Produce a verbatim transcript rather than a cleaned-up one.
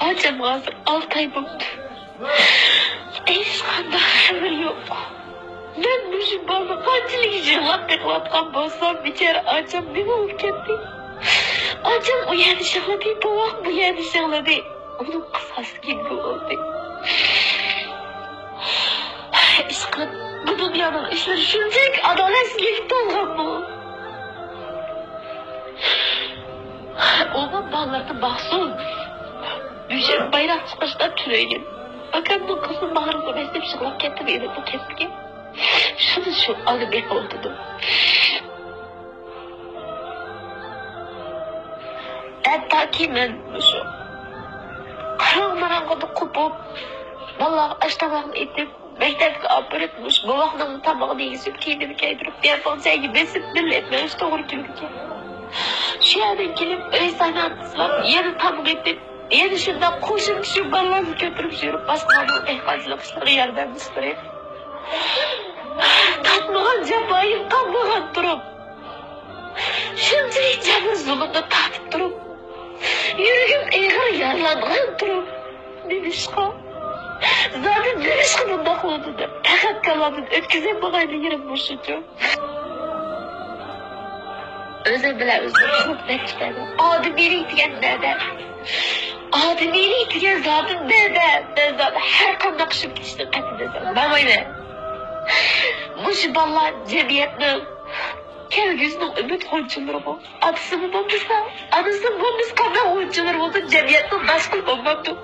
ئاچامغا ھازىر ئالتە ئاي بوپتۇ. ھېچقانداق خەۋىرى يوق. مەن مۇشۇ بالىنى قانچىلىك يىغلاپ بېقىۋاتقان بولسام، بىچارە ئاچام نېمە بولۇپ كەتتى؟ ئاچام ئۇ يەردە يىغلىدى، بوۋاق بۇ يەردە يىغلىدى. ئۇنىڭ قىساسى كىم بولدى؟ ئىشقىلىپ، بۇ دۇنيانىڭ ئىشلىرى شۇنچىلىك ئادالەتسىزلىككە تولغانمۇ؟ ئۇمۇ بالىلىرىنى باقسۇن. بۈگۈن بايراق چىقىرىشتا تۈنۈگۈن ئاكامنىڭ قىزىنى باغرىمغا باستۇرۇپ يىغلاپ كەتتىم، ئېنىقلا كەتتىكەن. شۇنى شۇ ئانا بېقىۋاتىدۇ. ھەتتاكى مەن مۇشۇ قاراڭ-ماراڭغىدە قوپۇپ، بالىلارغا ئاش تاماقنى ئېتىپ، مەكتەپكە ئاپىرىپ، مۇشۇ بوۋاقنىڭ تامىقىنى يېگۈزۈپ، كىيىمىنى كىيدۈرۈپ، دىيەنفاڭچەگە بېسىپ، بىللە ئېتمەي توغرا كېلىدىكەن. شۇ يەردىن كېلىپ، ئۆي سايمان تىزلاپ، يەنە تاماق ئېتىپ، يەنە شۇنداق قوشۇمچە شۇ بالىلارنى كۆتۈرۈپ يۈرۈپ، باشقىلارنىڭ دېھقانچىلىق ئىشلىرىغا ياردەملىشىپ بېرىپ، تارتمىغان جاپايىم قالمىغان تۇرۇپ، شۇنچىلىك جەبىر-زۇلۇمنى تارتىپ تۇرۇپ، يۈرىكىم ئېغىر يارىلانغان تۇرۇپ، نېمىشقا؟ زادى نېمىشقا بۇنداق بولدى دەپ، پەقەت كاللامدىن ئۆتكۈزەلمىگەن يېرىم مۇشۇچۇ. ئۆزۈم بىلەن ئۆزۈم قۇرۇپ نەچچە دەردە. ئادىمىيلىك دېگەن نەدە؟ ئادىمىيلىك دېگەن زادى نەدە؟ مەن زادى ھەر قانداق ئىشىم كېتىشتىن قەتئىينەزەر، ماڭمايمەن. مۇشۇ بالىلار جەمئىيەتنىڭ كەلگۈسىنىڭ ئۈمىد غۇنچىلىرىغۇ. ئاتىسىمۇ بولمىسا، ئانىسىمۇ بولمىسا، قانداق غۇنچىلىرى بولسا، جەمئىيەتنىڭ داشقىلى بولمامدۇ؟